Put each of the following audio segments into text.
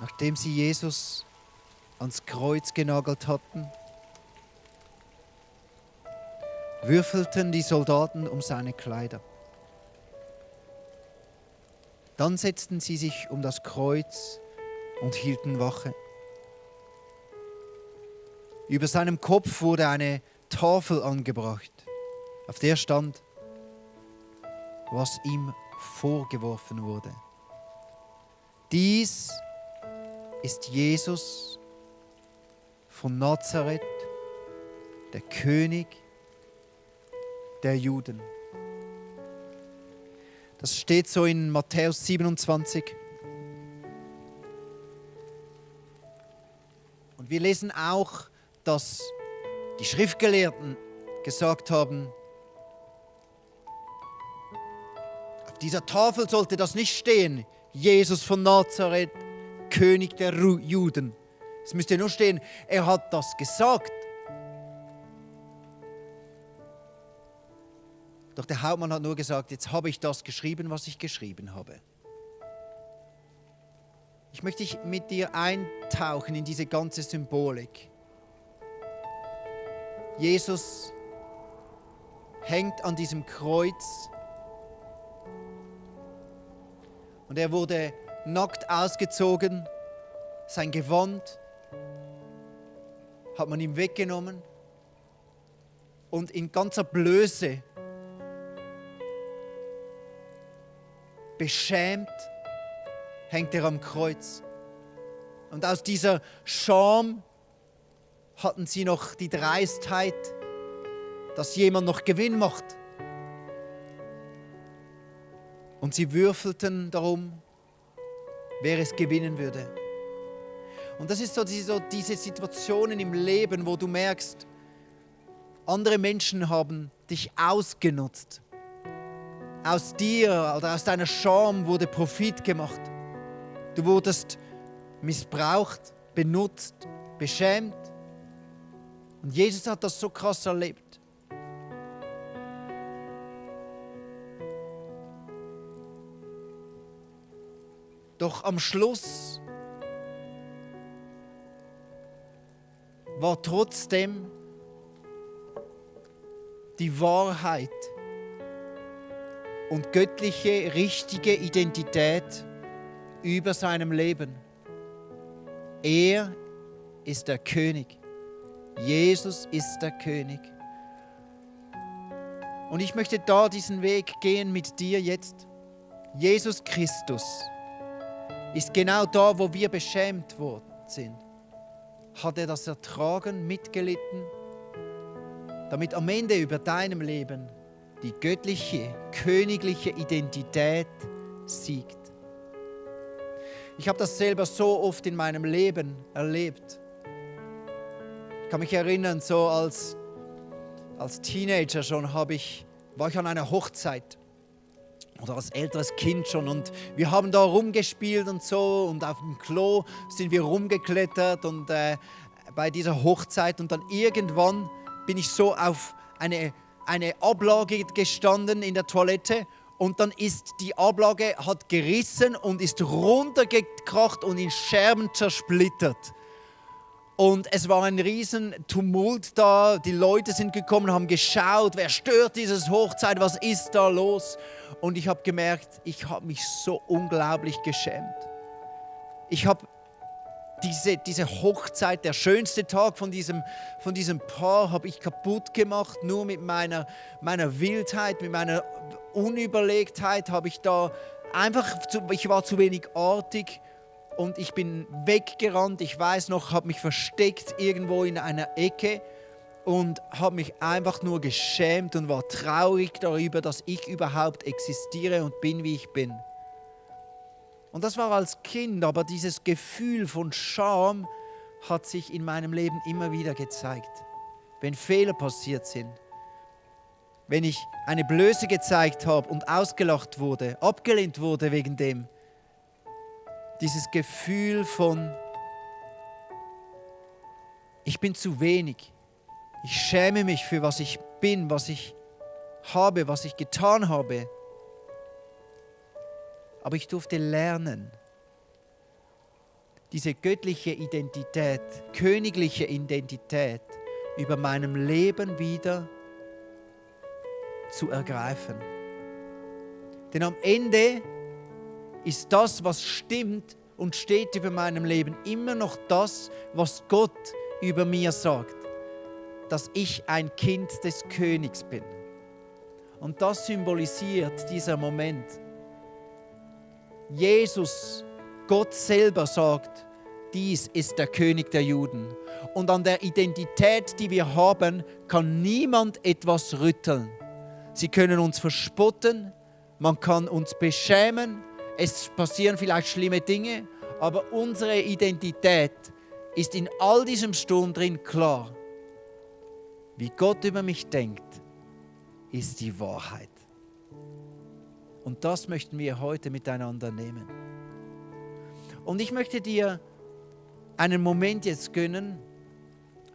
Nachdem sie Jesus ans Kreuz genagelt hatten, würfelten die Soldaten um seine Kleider. Dann setzten sie sich um das Kreuz und hielten Wache. Über seinem Kopf wurde eine Tafel angebracht, auf der stand, was ihm vorgeworfen wurde. Dies ist Jesus von Nazareth, der König der Juden. Das steht so in Matthäus 27. Und wir lesen auch, dass die Schriftgelehrten gesagt haben, auf dieser Tafel sollte das nicht stehen, Jesus von Nazareth, König der Juden. Es müsste nur stehen, er hat das gesagt. Doch der Hauptmann hat nur gesagt, jetzt habe ich das geschrieben, was ich geschrieben habe. Ich möchte mit dir eintauchen in diese ganze Symbolik. Jesus hängt an diesem Kreuz und er wurde nackt ausgezogen. Sein Gewand hat man ihm weggenommen und in ganzer Blöße, beschämt, hängt er am Kreuz. Und aus dieser Scham hatten sie noch die Dreistheit, dass jemand noch Gewinn macht. Und sie würfelten darum, wer es gewinnen würde. Und das ist so diese Situationen im Leben, wo du merkst, andere Menschen haben dich ausgenutzt. Aus dir oder aus deiner Scham wurde Profit gemacht. Du wurdest missbraucht, benutzt, beschämt. Und Jesus hat das so krass erlebt. Doch am Schluss war trotzdem die Wahrheit und göttliche, richtige Identität über seinem Leben. Er ist der König. Jesus ist der König. Und ich möchte da diesen Weg gehen mit dir jetzt. Jesus Christus ist genau da, wo wir beschämt worden sind. Hat er das ertragen, mitgelitten, damit am Ende über deinem Leben die göttliche, königliche Identität siegt. Ich habe das selber so oft in meinem Leben erlebt. Ich kann mich erinnern, so als Teenager schon war ich an einer Hochzeit oder als älteres Kind schon und wir haben da rumgespielt und so und auf dem Klo sind wir rumgeklettert und bei dieser Hochzeit und dann irgendwann bin ich so auf eine Ablage gestanden in der Toilette und dann ist die Ablage hat gerissen und ist runtergekracht und in Scherben zersplittert. Und es war ein riesen Tumult da, die Leute sind gekommen, haben geschaut, wer stört dieses Hochzeit, was ist da los? Und ich habe gemerkt, ich habe mich so unglaublich geschämt. Ich habe diese Hochzeit, der schönste Tag von diesem Paar, habe ich kaputt gemacht, nur mit meiner Wildheit, mit meiner Unüberlegtheit habe ich da ich war zu wenig artig. Und ich bin weggerannt, ich weiß noch, habe mich versteckt irgendwo in einer Ecke und habe mich einfach nur geschämt und war traurig darüber, dass ich überhaupt existiere und bin, wie ich bin. Und das war als Kind, aber dieses Gefühl von Scham hat sich in meinem Leben immer wieder gezeigt. Wenn Fehler passiert sind, wenn ich eine Blöße gezeigt habe und ausgelacht wurde, abgelehnt wurde wegen dem, dieses Gefühl von, ich bin zu wenig. Ich schäme mich für was ich bin, was ich habe, was ich getan habe. Aber ich durfte lernen, diese göttliche Identität, königliche Identität über meinem Leben wieder zu ergreifen. Denn am Ende ist das, was stimmt und steht über meinem Leben, immer noch das, was Gott über mir sagt, dass ich ein Kind des Königs bin. Und das symbolisiert dieser Moment. Jesus, Gott selber sagt, dies ist der König der Juden. Und an der Identität, die wir haben, kann niemand etwas rütteln. Sie können uns verspotten, man kann uns beschämen, es passieren vielleicht schlimme Dinge, aber unsere Identität ist in all diesem Sturm drin klar. Wie Gott über mich denkt, ist die Wahrheit. Und das möchten wir heute miteinander nehmen. Und ich möchte dir einen Moment jetzt gönnen,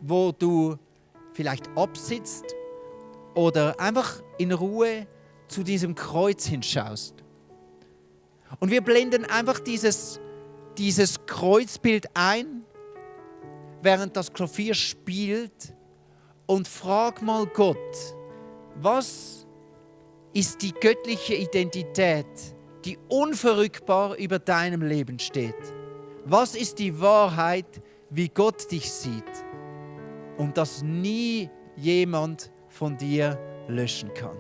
wo du vielleicht absitzt oder einfach in Ruhe zu diesem Kreuz hinschaust. Und wir blenden einfach dieses Kreuzbild ein, während das Klavier spielt, und frag mal Gott, was ist die göttliche Identität, die unverrückbar über deinem Leben steht? Was ist die Wahrheit, wie Gott dich sieht und das nie jemand von dir löschen kann?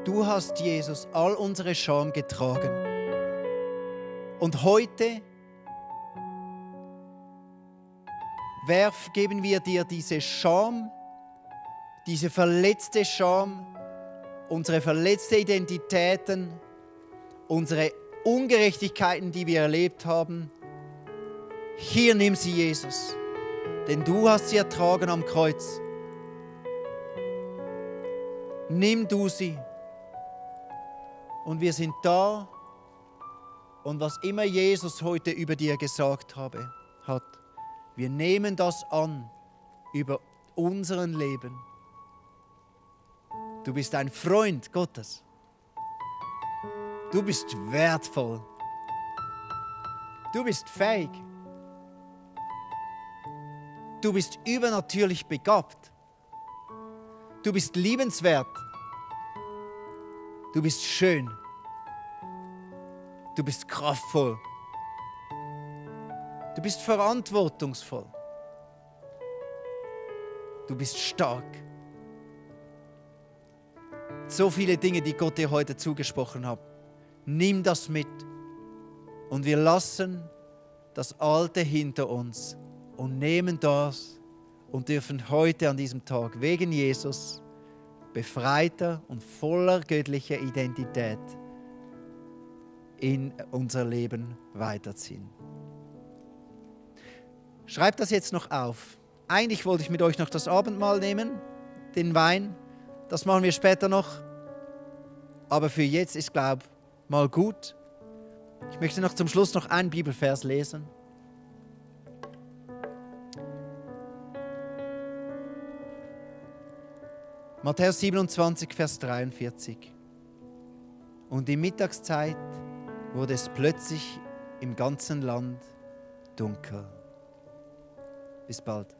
Du hast, Jesus, all unsere Scham getragen. Und heute geben wir dir diese Scham, diese verletzte Scham, unsere verletzte Identitäten, unsere Ungerechtigkeiten, die wir erlebt haben. Hier nimm sie, Jesus, denn du hast sie ertragen am Kreuz. Nimm du sie. Und wir sind da und was immer Jesus heute über dir gesagt hat, wir nehmen das an über unseren Leben. Du bist ein Freund Gottes. Du bist wertvoll. Du bist fähig. Du bist übernatürlich begabt. Du bist liebenswert. Du bist schön. Du bist kraftvoll. Du bist verantwortungsvoll. Du bist stark. So viele Dinge, die Gott dir heute zugesprochen hat. Nimm das mit. Und wir lassen das Alte hinter uns und nehmen das und dürfen heute an diesem Tag wegen Jesus befreiter und voller göttlicher Identität in unser Leben weiterziehen. Schreibt das jetzt noch auf. Eigentlich wollte ich mit euch noch das Abendmahl nehmen, den Wein. Das machen wir später noch. Aber für jetzt ist, glaube ich, mal gut. Ich möchte noch zum Schluss noch einen Bibelvers lesen. Matthäus 27, Vers 43. Und die Mittagszeit wurde es plötzlich im ganzen Land dunkel. Bis bald.